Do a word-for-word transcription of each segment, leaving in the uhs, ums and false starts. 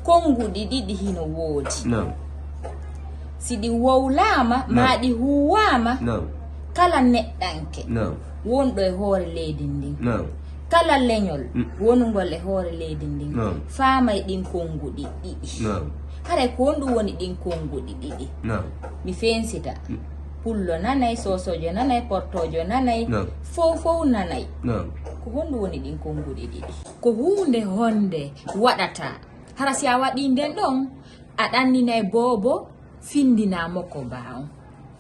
Konnguɗi ɗiɗi hino woodi. Naam. Si ɗi wowlaama, maa ɗi huuwaama, naam, kala neɗɗanke, naam, wonɗo e hoore leydi ndin, naam, kala leñol, mm, wonungol e hoore leydi ndin, naam, faamay ɗin konnguɗi ɗiɗi. Naam. Haray ko honɗum woni ɗin konnguɗi ɗiɗi? Naam. Mi feensita. Mm. Pullo nanay, soosoojo nanay, portoojo nanay, naam, fow fow nanay. Naam. Ko honɗum woni ɗin konnguɗi ɗiɗi? Ko huunde honde waɗata? Hara si a waɗii nden ɗon, a ɗanninay boobo findinaa mokobaa on.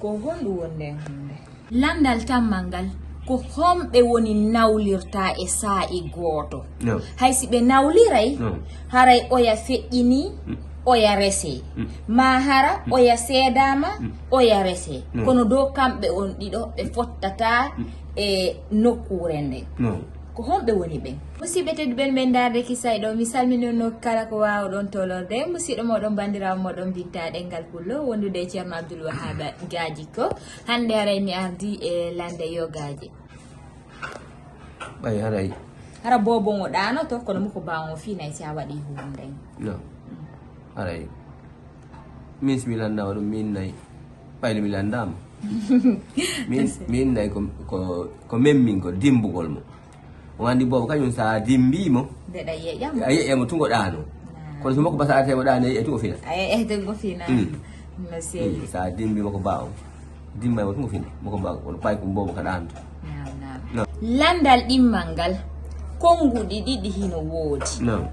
Ko honɗum woni nden huunde? Lanndal tammal ngal, ko homɓe woni nawlirtaa e saa'i gooto? No. Hay si ɓe nawliray, no, haray oya feƴƴinii, mm, oya resee. Mm. Maa hara, mm, oya seedaama, mm, oya resee. No. Kono dow kamɓe on ɗiɗo, ɓe fottataa, mm, e nokkuure nden. No. Ko homɓe woni ɓen? Musidɓe tedduɓe men, men ndaarde kisay ɗo. Mi salminono kala ko waawɗon tolorde. Musidɗo mooɗon, banndiraawo mooɗon, binta ɗemngal pullo, wondude e Ceerno Abdul Wahab Gaaji ko. Hannde haray mi ardi e lande yogaaje. Ɓay haray. Hara boobo ngo ɗaanoto, kono mokobaa on finay si a waɗii huunde. No. Mm. Haray. Min si mi lanndaama ɗum, mi innay. Ɓayde mi lanndaama. Min, mi innay ko, ko, ko memmin ko, dimmbugol mo. On anndi boobo kañum, so a dimmbii mo, mbeɗa yeƴa mo, a yeƴa mo, tungo ɗaano. Naam. Kono so mokobaa, so a artii mo ɗaano, a yeƴa tungo fina. A yeƴa tungo fina. Mm. No selli. Mm. So a dimmbii mokobaa on, dimmbay mo tungo fina. Mokobaa, kono ɓay ko boobo ka ɗaanto. Naam, naam. No. Lanndal ɗimmal ngal, konnguɗi ɗiɗi hino woodi. Naam.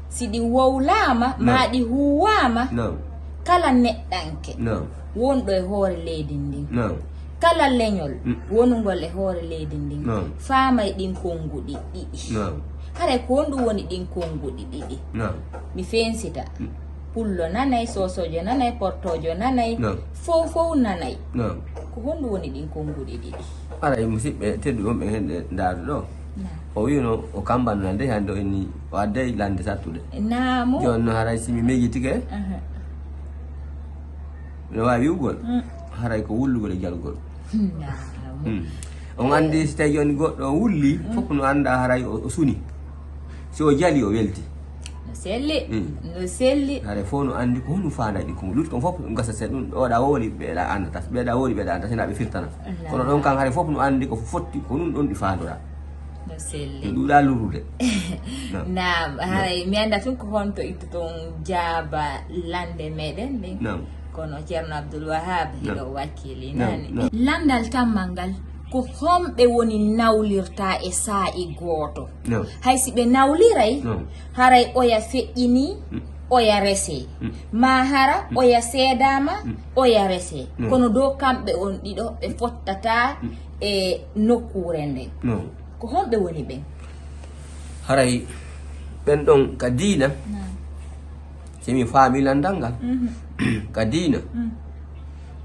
Si ɗi wowlaama, naam, maa ɗi huuwaama, naam, kala neɗɗanke, naam, wonɗo e hoore leydi ndin, naam, kala leñol, mm, wonungol e hoore leydi ndin, naam, faamay ɗin konnguɗi ɗiɗi. Naam. Haray ko honɗum woni ɗin konnguɗi ɗiɗi? Naam. Mi feensita. Mm. Pullo nanay, soosoojo nanay, portoojo nanay, naam, fow fow nanay. Naam. Ko honɗum woni ɗin konnguɗi ɗiɗi? Haray, musidɓe tedduɓe, on ɓe hende ndaadu ɗo. Naam. O wi'uno o kammbano lande, hannde o inni o adday lande sattude. Naamu. Jooni no, haray si mi mejitike, aha, no waawi wi'ugol, mm, haray ko wullugol e jalugol. Naamu. Mm. On anndi, si tawi jooni goɗɗo o wulli, mm, fof no annda haray o, o suni. Si o jali, o welti. No selli, mm, no selli. Haray fof no anndi ko honum faandaa ɗi konguɗi. Lutti kon fof ɗum gasa seeɗa, ɗum ɗo ɗa woori, ɓe ɗa anndataa, ɓe ɗa woori, ɓe ɗa anndataa, sina ɓe firtana. Kono ɗon kan haray fof no anndi ko fotti, ko ɗum ɗon ɗi faandoraa. No selli. Ɗum ɗuuɗaa lurrude. Naam. Naam, haray mi annda tun ko honto ittu ton jaaba lande meɗen ɗin. Naam. Kono Ceerno Abdul Wahab, naam, hiɗo wakkili, naam, nani? Naam. Lanndal tammal ngal, ko homɓe woni nawlirtaa e saa'i gooto? Naam. Hay si ɓe nawliray, naam, haray oya feƴƴinii, mm, oya resee. Mm. Maa hara, mm, oya seedaama, mm, oya resee. Naam. Kono dow kamɓe on ɗiɗo, ɓe fottataa, mm, e nokkuure nden. Naam. Ko homɓe woni ɓen? Haray ɓen ɗon ka diina, naam, si mi faami lanndal ngal, mhm, ka diina, mm,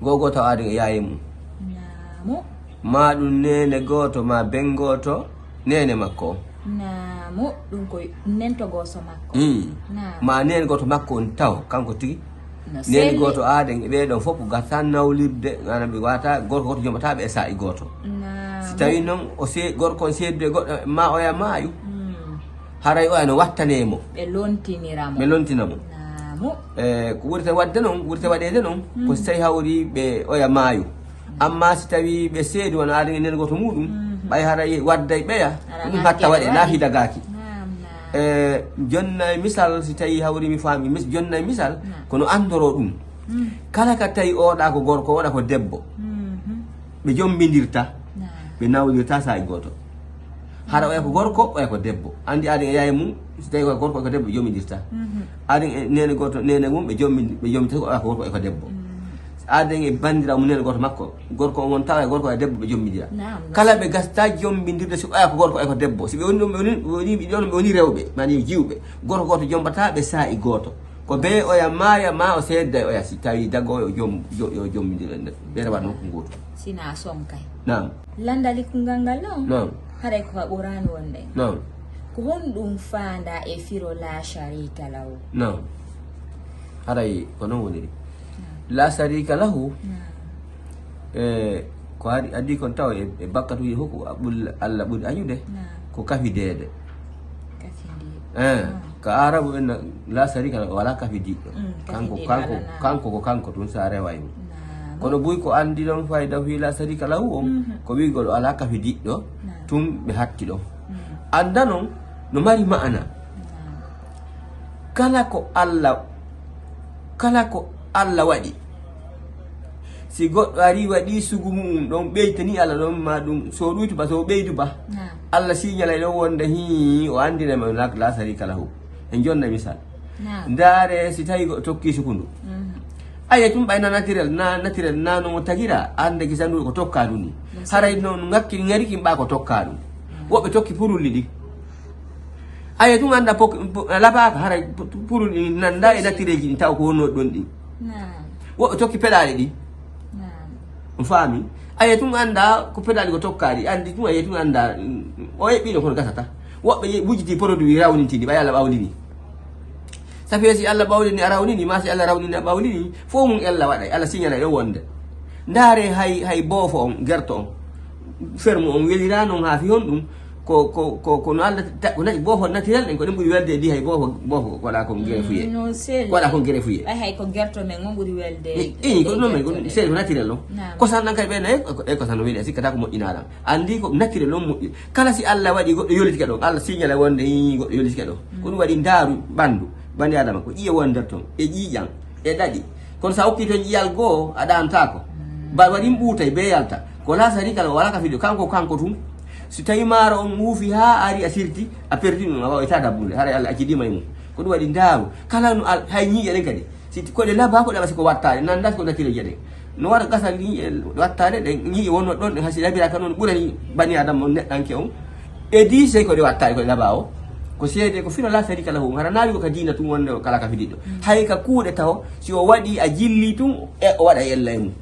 gogo taw aaden e yaaye mum. Naamu. Maa ɗum neene gooto, maa ben gooto neene makko. Naamu, ɗum ko nento gooso makko. Mm. Naamu. Maa neene gooto makko on taw, kanko tigi. No selli. Neene gooto aaden e ɓee ɗon fof gasa nawlirde, maanaam ɓe wata gorko gooto jombataa ɓe e saa'i gooto. Naamu. Si tawi noon o see-, gorko on seedude goɗɗo, ma oya maayu. Mm. Haray oya no wattanee mo. Ɓe lontinira mo. Ɓe lontina mo. Naamu. E, ko ɓurata waɗde noon, ɓurata waɗeede noon, ko, mm, si tawi hawri ɓe oya maayu. Amma si tawi ɓe seedi wona aaden e neene gooto muɗum, mhm, ɓay haray wadday ɓeya, ɗum hatta waɗe, na hidagaaki. Naam, naam. E, jonna e misal, si tawi hawri mi faami, mis-, jonna e misal, naam, kono anndoroo ɗum. Mm. Kala ka tawi oɗa ko gorko, oɗa ko debbo, mhm, ɓe jombindirta, naam, ɓe nawlirta saa'i gooto. Hara oya ko gorko, oya ko debbo. Anndi aaden e yaaye mum, si tawi ko gorko, ko debbo, ɓe jombindirta. Mhm. Aaden e neene gooto, neene mum, ɓe jombi-, ɓe jombindirta, ko oya ko gorko, oya ko debbo. Mhm. Aaden e banndiraawo mum, neene gooto makko, gorko on wonta, oya gorko, oya debbo, ɓe jombindira. Naam. Kala ɓe gasta jombindirde, si oya ko gorko, oya ko debbo. Si ɓe woni ɗum, ɓe woni, ɓe woni, ɓe woni, ɓe woni rewɓe, maani jiwɓe. Gorko gooto jombata ɓe saa'i gooto. Ko bee oya maaya, ma o seedda e oya, si tawi dagoowo yo jom-, jo-, yo jombindir e nder. Ɓe rewa nokku gooto. Sina son kay. Naam. Lanndal ikkungal ngal noon? Naam. Haray ko ka Qur'aan wonde. Naam. Ko honɗum faandaa e firo laa sharika lahu? Naam. Haray ko noon woniri. Naam. Laa sharika lahu, naam, e ko hari adii kon taw e, e bakkatuuji fof ko a ɓul-, Alla ɓuri añude, naam, ko kafideede. Kafideede. Eh. Naam. Ka Aarabu ɓen, la sarika lahu, o alaa kafidiɗɗo. Kanko, kanko, kanko ko kanko tun, sa reway mo. Kono buy ko anndi ɗon fayda fii la sarika lahu on, ko wi'ugol o alaa kafidiɗɗo, tun ɓe hatti ɗon. Annda non no mari ma'ana. Kala ko Alla, kala ko Alla waɗi, si goɗɗo ari waɗi sugu mu'un ɗon, ɓeytani Alla ɗon, ma ɗum so ɗuytu ba, so ɓeydu ba, Alla siñalay ɗon wonde hii, o anndinay ma la, la sarika lahu. En jonna misal. Ndaare, si tawi goɗɗo tokki sukundu. Aye, tun ɓay na naturel, na naturel, na no mo tagira, annde gisa ndu ko tokka ndu ni. Haray non ŋakki ŋari kin ɓa ko tokka ɗum. Woɓɓe tokki purulli ɗi. Aye, tun annda pok-, po-, labaaka, haray pu-, purulli ɗi nanda e natureji ɗin taw ko wonno ɗon ɗin. Woɓɓe tokki peɗaali ɗi. On faami? Aye, tun annda ko peɗaali ko tokka ɗi, anndi tun, aye, tun annda, mm, o eɓɓino kono gasata. Woɓɓe ye-, wujiti produit rawnintindi, ɓay Alla ɓawlini. Safi si Alla ɓawlini a rawnini, ma si Alla rawnini a ɓawlini, fof mum Alla waɗay, Alla siñalay ɗo wonde. Ndaare hay, hay boofo on, gerto on, ferme on welira non haa fi honɗum, ko, ko, ko, ko no Alla ta-, ko nati boofo naturel ɗen, ko ɗen ɓuri welde e ɗi hay boofo, boofo ko waɗa kon gerefuye. Mm, no sel-, ko waɗa kon gerefuye. Ɓay hay ko gerto men on ɓuri welde i, i, ko e non men, ko gerto ɗen. Sel ko naturel non. Naam. Kosan ɗan kay ɓe nayi, e ko, e kosan no weli, a sikkata ko moƴƴinaa ɗan. Anndi ko naturel non moƴƴi. Kala si Alla waɗi goɗɗo yolitika ɗon, Alla siñala wonde, ii, goɗɗo yolitika ɗo. Ko ɗum waɗi ndaaru ɓanndu, bani Adama, ko ƴiye woni nder ton, e ƴiiƴan, e ɗaɗi. Kono sa okki ton ƴiyal goo, a ɗaantaako. Ba waɗi ɓuutay, bee yalta. Ko la sarika lahu, wala ka fiɗo, kanko, kanko tun. Si tawi maaro on muufi haa ari a sirti, a perdi ɗum, a waawata dabbunde, haray Alla accidii ma e mum. Ko ɗum waɗi ndaaru. Kala no Al-, hay ñiiƴe ɗen kadi. Si ko ɗe laba, ko ɗe ɓasi ko wattaade, nan das ko naturel jeɗen. No waɗa gasal ni, e wattaade ɗen, ñiiƴe wonno ɗon, ɗen hasi labira ka noon ɓurani bani Adama on neɗɗanke on. E di sey ko ɗe wattaade, ko ɗe laba o. Ko seede, ko fino la sarika lahu. Hara naawi ko ka diina tun wonde o kala ka fidiɗo. Hay ka kuuɗe taho, si o waɗi a jilli tun, e o waɗa yella e mum.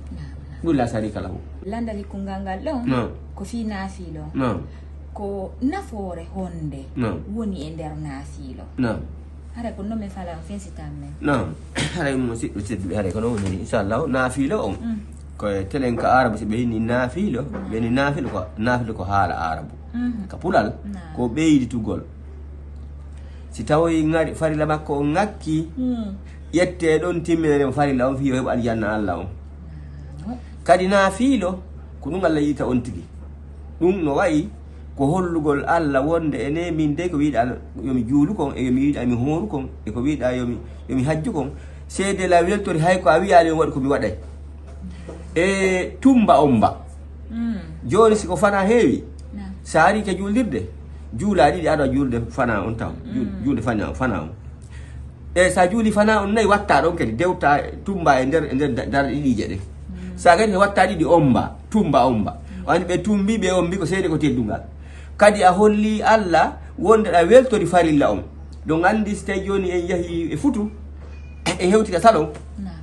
Ɗum la sarika lahu. Landal hikkungal ngal ɗon, naam, ko fii naafiilo. Naam. Ko nafoore honde, naam, woni e nder naafiilo? Naam. Haray ko non min fala on fensitan men. Naam. Haray mo siɗɗo tedduɓe, haray ko non woniri, inchallahu, naafiilo on. Mm. Ko e telen ka Aarabu, si ɓe inni naafiilo, naam, ɓe inni naafiilo ko, naafiilo ko haala Aarabu. Mhm. Ka Pulal, naam, ko ɓeyditugol. Si tawoy ngari farilla makko on ŋakki, mm, ƴette ɗon timminere mo farilla on fii yo heɓu aljanna Alla on. Naam. Kadi naafiilo, ko ɗum Alla yiɗta on tigi. Ɗum no wayi ko hollugol Alla wonde ene min dey ko wiɗa yo mi juulu kon, e yo mi wiɗa mi hooru kon, e ko wiɗa yo mi, yo mi hajju kon. Seede la weltori hay ko a wi'aali on waɗi ko mi waɗay. E tumba omba. Mm. Jooni si ko fana heewi, naam, sa ari ka juulirde, juula ɗiɗi aɗa juulde fana on taw. Ju-, mm, juulde fana, fana on. E sa juuli fana on nayi, watta ɗon kadi, dewta tumba e nder, e nder da-, darɗe ɗiɗi je ɗen. Mm. Sa gari watta ɗiɗi omba, tumba omba. Mm. Wani ɓe tumbi, ɓe ombi ko seede ko teddungal. Kadi a holli Alla wonde ɗa weltori farilla on. Ɗon anndi si tawi jooni en yahi e futu, e hewti ka salon. Naam.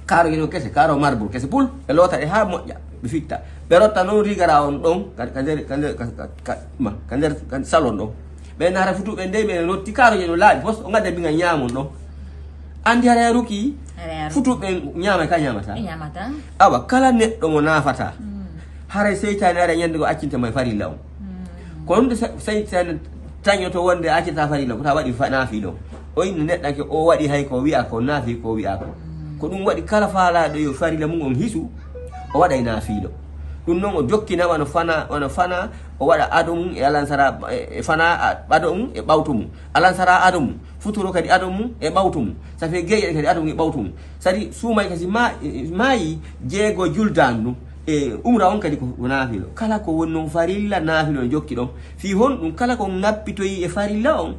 Kaaroje ɗon kese, kaaro marbre kese pul, ɓe loota ɗe haa moƴƴa, ɓe fitta. Ɓe rotta noon rigara on ɗon, ka, ka nder, ka nder, ka, ka, ka, ma, ka nder, ka salon ɗon. Ɓe nara futuɓe ndey, ɓe lotti kaaroje no laaɓi fos, o ngadda binga ñaamon ɗon. Anndi hara yaruki, hara yaruki, futuɓe ñaama ka ñaamata. Ɓe ñaamata. Awa, kala neɗɗo mo naafata, mm, haray seytaane ara ñande ko accinta may farilla on. Mm. Ko ɗum de sa-, seytaane tañoto wonde accata farilla, ko ta waɗi fa-, naafiilo. O inna neɗɗanke, o waɗi hay ko wi'a ko, naafi ko wi'a ko. Mm. Ko ɗum waɗi kala faalaaɗo yo farilla mum on hisu, o waɗay naafiilo. Ɗum noon o jokkina wano fana, wano fana, o waɗa ado mum e alansara, e, e fana a-, ado mum e ɓawto mum. Alansara ado mum, futuro kadi ado mum e ɓawto mum. Safe geeƴe kadi ado mum e ɓawto mum. Sadi suumay kasi ma-, e, maayi jeego juldaandu. E umra on kadi ko, ko naafilo. Kala ko woni noon farilla, naafilo no jokki ɗon. Fii honɗum? Kala ko ŋappitoyi e farilla on,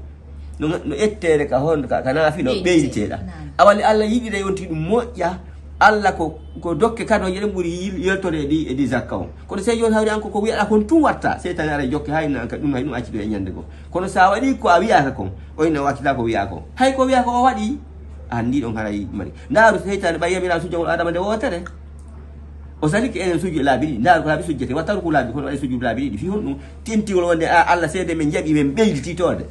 no, no etteede ka hon-, ka, ka naafilo ɓeyditee. Ɓeyditee, naam. Awali Allah yiɗiray on tigi ɗum moƴƴa, Allah ko, ko dokke kadooje ɗen ɓuri yil-, yeltoreede e ɗi zakka on. Kono sey jooni hawri an ko, ko wi'aɗaa kon tun watta, seytaane ara jokke haa inna an ka ɗum, hay ɗum accitu e ñande goo. Kono sa waɗi ko a wi'aaka kon, o inna o accita ko wi'aa kon. Hay ko wi'aa ko o waɗi, anndi ɗon haray mari. Ndaaru seytaane ɓay yamiraa sujjagol Aadama nde wootere. O salike enen sujju laabi ɗiɗi. Ndaaru ko laabi sujjete. Wattaru ko laabi, kono waɗi sujjudu laabi ɗiɗi. Fii honɗum? Tentingol wonde, a, Allah seede men jaɓi, men ɓeyditi toode.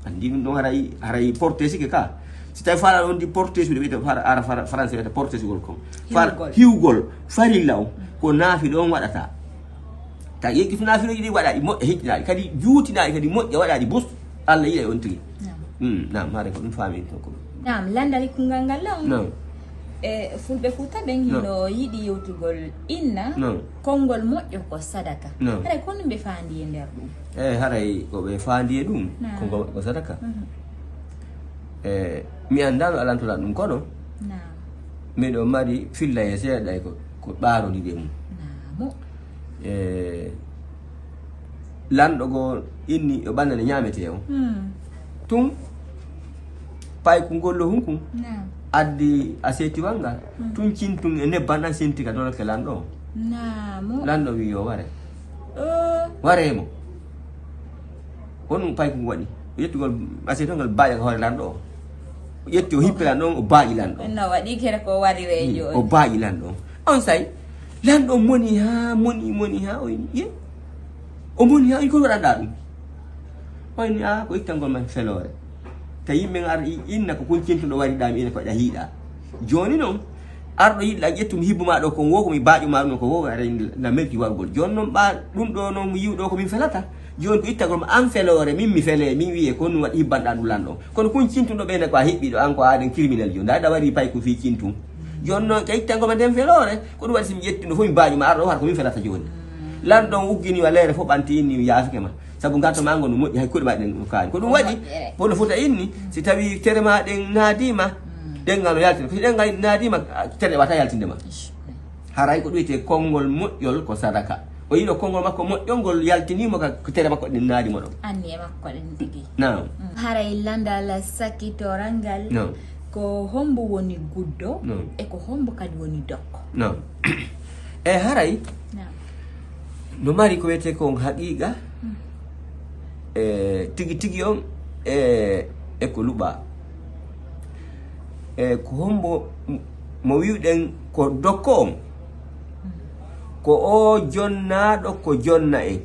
Anndi ɗum ɗon haray, haray porte sike ka. Si tawi fala ɗon di porte sude, wiyete fara, ara fara, français wiyete porte sugol kon. Far-, hiwgol, hiwgol, farilla on, ko naafilo on waɗata. Ta yeggi to naafilooji ɗi waɗa ɗi moƴƴa, heccinaa ɗi. Kadi juutinaa ɗi, kadi moƴƴa waɗa ɗi bus, Allah yiɗay on tigi. Naam. Hmm, naam, haray ko ɗum faami to ko. Naam, landal e kunngal ngal law. Naam. E fulɓe Fuuta ɓen hino yiɗi yewtugol inna. Naam. Konngol moƴƴo ko sadaka. Naam. Haray ko honɗum ɓe faandi e nder ɗum? E haray ko ɓe faandi e ɗum. Naam. Konngol moƴƴo ko sadaka. Mhm. E mi anndaa no alantoɗaa ɗum kono. Naam. Miɗo mari filla e seeɗa e ko ko ɓaarondiɗe mum. Naam. E lanɗo goo inni yo ɓannane ñaametee on. Hmm. Tun payku ngollo hunkun. Naam. Addi aseetiwal ngal. Hmm. Tun cintun e nebban ɗan sinti ka dorke lanɗo on. Naam. Lanɗo wi yo ware. Oh. Waree mo. Honɗum payku ngu waɗi? O ƴetti ngol aseetiwal ngal baaƴa ka hoore lanɗo on. O ƴetti o hippi lanɗo on, o baaƴi lanɗo on. No waɗi kere ko warire jooni. O baaƴi lanɗo on. On say lanɗo on moni ha moni moni ha o inni ye. O moni ha o inni ko waɗanɗaa ɗum. O inni a ko ittangol ma feloore. Tawi yimɓe ar inna ko kun cintuɗo wari ɗami ina ko ɗa hiiɗa. Jooni noon arɗo yiɗɗa ƴettum hibbu ma ɗo ko wo ko mi baaƴu ma ɗum ko wo aray na melti wargol. Jooni noon ɓa ɗum ɗo noon mi yiw ɗo ko min felata. Jooni ko ittagol ma an feloore min mi fele min wiye ko ɗum waɗi hibbanɗa ɗum lanɗo. Kono kun cintuɗo ɓeyna ko a hiɓɓiɗo an ko aɗen criminel jo. Nda ɗa wari pay ko fii cintum. Jooni noon ka ittangol ma nden feloore ko ɗum waɗi si mi ƴetti ɗum fof mi baaƴu ma arɗo o hara ko min felata jooni. Lanɗo on uggini wa leere fof ɓanti inni mi yaafike ma. Sabu ngarto ma ngo no moƴƴi hay kuuɗe ma ɗen no kaari. Ko ɗum waɗi Polo Fuuta inni si tawi tere ma ɗen naadima ɗengal no yaltina. Ko si ɗengal naadima tere wata yaltinde ma. Haray ko ɗum wiyetee konngol moƴƴol ko sadaka. O yiɗo konngol makko moƴƴol ngol yaltinimo ka ko tere makko ɗen naadi mo ɗon. Anniye makko ɗen tigi. Naam. Haray landal sakkitoral ngal. Naam. Ko hombo woni guddo e ko hombo kadi woni dokko? Naam. E haray no mari ko wiyetee ko on haqiqa e tigi tigi on e e ko luɓa. E ko hombo mo wiwɗen ko dokko on? Ko o jonnaɗo ko jonna en.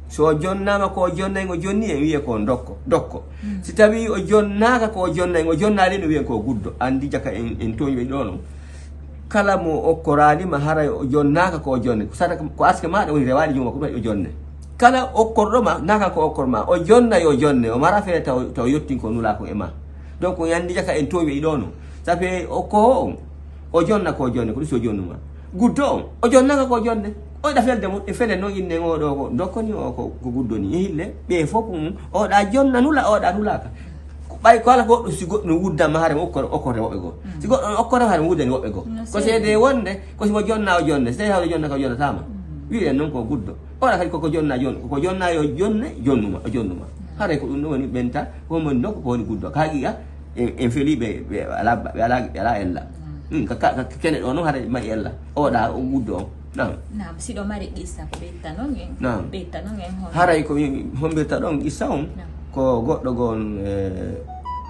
So o jonnama ko o jonna en o jonni en wiye ko dokko dokko. Si tawi o jonnaka ko o jonna en o jonnaali en o wiyen ko guddo. Andi jaka en en toñi ɓe ɗo non. Kala mo okkoraali ma haray o jonnaaka ko o jonne ko sadaka ko aske maɗa woni rewaali juuma ko ɗum o jonne. Kala okkorɗo ma naka ko okkor ma o jonna yo jonne o mara fere taw taw yottin ko nula ko e ma. Donc yandi jaka en towi e ɗono safe o ko on o jonna ko jonne ko ɗum so jonnuma. Guddo on o jonnaka ko jonne. Oɗa felde mo e fele noon inne o ɗo ko dokkoni o ko guddo ni e hille ɓe fof mum oɗa jonna nula oɗa nulaka. Ɓay ko ala goɗɗo si goɗɗo no wuddama hare mo okkore okkore woɓɓe goo si goɗɗo no okkore hare mo wuddani woɓɓe goo. Ko seede wonde ko simo jonna o jonne si tawi hawre jonna ka jonnatama. Wiɗen noon ko guddo oɗa kadi koko jonna jon koko jonna yo jonne jonnuma o jonnuma. Haray ko ɗum ɗo woni ɓenta ko woni dokko ko woni guddo ka haqiqa. En feli ɓe ɓe ala ɓe ala ɓe ala ella. Kene ɗo noon haray mari ella oɗa o guddo on. Naam. Naam, siɗo mari qissa ko ɓeyta noon en. Naam. Ɓeyta noon en hono. Haray ko mi hombirta ɗon qissa on. Naam. Ko goɗɗo goo on e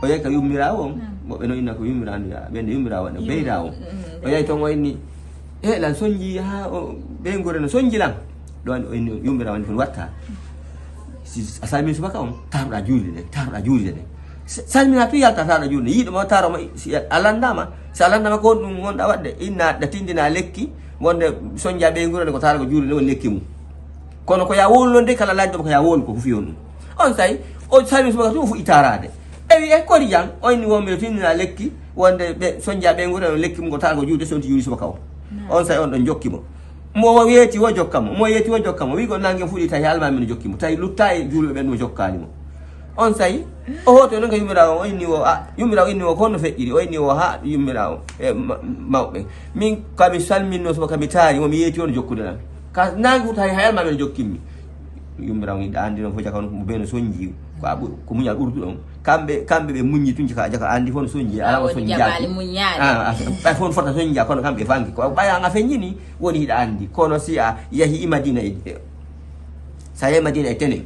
o yehi ka yummiraawo on. Naam. Woɓɓe no inna ko yummiraawo ya ɓe nde yummiraawo waɗa beyraawo. O yehi toon o inni e lan sonji ha o ɓeygure no sonji lan. Ɗon o inni yummiraawo ni ko watta. Si a salmini subaka on taroɗa juulde nde taroɗa juulde nde. Salmina tun yalta taroɗa juulde yiɗo ma o taro ma si a landama si a landama ko honɗum wonɗa waɗde inna ɗa tindina lekki. Wonde soñja ɓeygure nde ko tara ko juuɗe nde woni lekki mum. Kono ko ya wowlu noon de kala laajɗo ko ya wowlu ko hufi on ɗum. On say o sami subaka tun o fuɗɗi taraade. E wi e kori jam o inni wonɓe tindina lekki wonde ɓe soñja ɓeygure on lekki mum ko tara ko juuɗe sonti juuɗi subaka o. On say on ɗon jokki mo. Mo weeti wo jokka mo mo yeeti wo jokka mo wi ko nangue fuɗɗi tawi almami no jokki mo tawi lutta e juulɓe ɓen mo jokkaani mo. On say o hoto noon ka yummiraawo o inni o a yummiraawo inni o ko honno feƴƴiri o inni o ha yummiraawo e mawɓe. Min kami salminno sobo kami taari momi yeeti on jokkude lan ka nangi huta hay hayal ma men jokkimmi. Yummiraawo ni ɗa andi noon fof jaka on mo beno sonji ko a ɓuri ko muñal ɓurdu ɗon. Kamɓe kamɓe ɓe muñi tun jaka jaka andi fof no sonji ala o sonjaaki. Ɓay fof no fota sonja kono kamɓe fanki ko ɓaya nga feññini woni hiɗa andi kono si a yahi i madina e sa yahi madina e tenen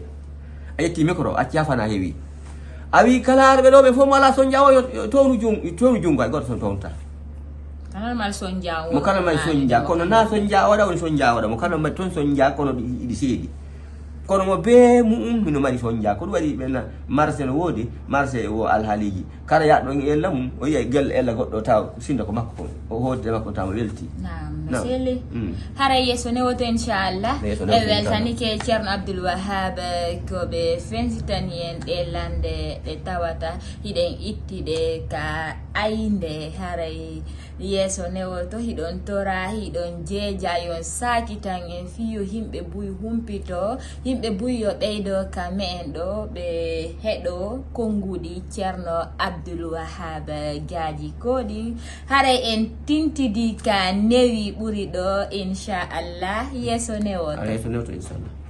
a ƴetti micro acci ha fana heewi. A wi kala arɓe ɗo ɓe fof mo ala sonja o townu jun townu jungo ay goto son townta. Kanal mal sonja o mo kanal mal sonja kono na sonja o waɗa woni sonja o waɗa mo kanal mal toon sonja kono ɗi seedi. Kono mo bee mu'um hino mari sonja. Ko ɗum waɗi ɓen marché no woodi, marché wo alhaaliji. Kara yaɗɗo on ella mum, o yi'ay gel ella goɗɗo taw sinda ko makko kon. O hoodde makko taw welti. Naam, no selli. Haray yeeso ne woto, inchallah. E weltanike Ceerno Abdoul Wahab, ko ɓe fensitani en ɗe lande ɗe tawata hiɗen itti ɗe ka aynde. Haray yeeso ne woto, hiɗon tora, hiɗon jeeja, yon saakitan en fii yo himɓe buy humpito, himɓe buy yo ɓeydo ka me'en ɗo, ɓe heɗo konnguɗi Ceerno Abdoul Wahab Gaaji Koɗi. Haray en tintidi ka newi ɓuri ɗo, inchallah, yeeso ne woto. Yeeso ne woto, inchallah.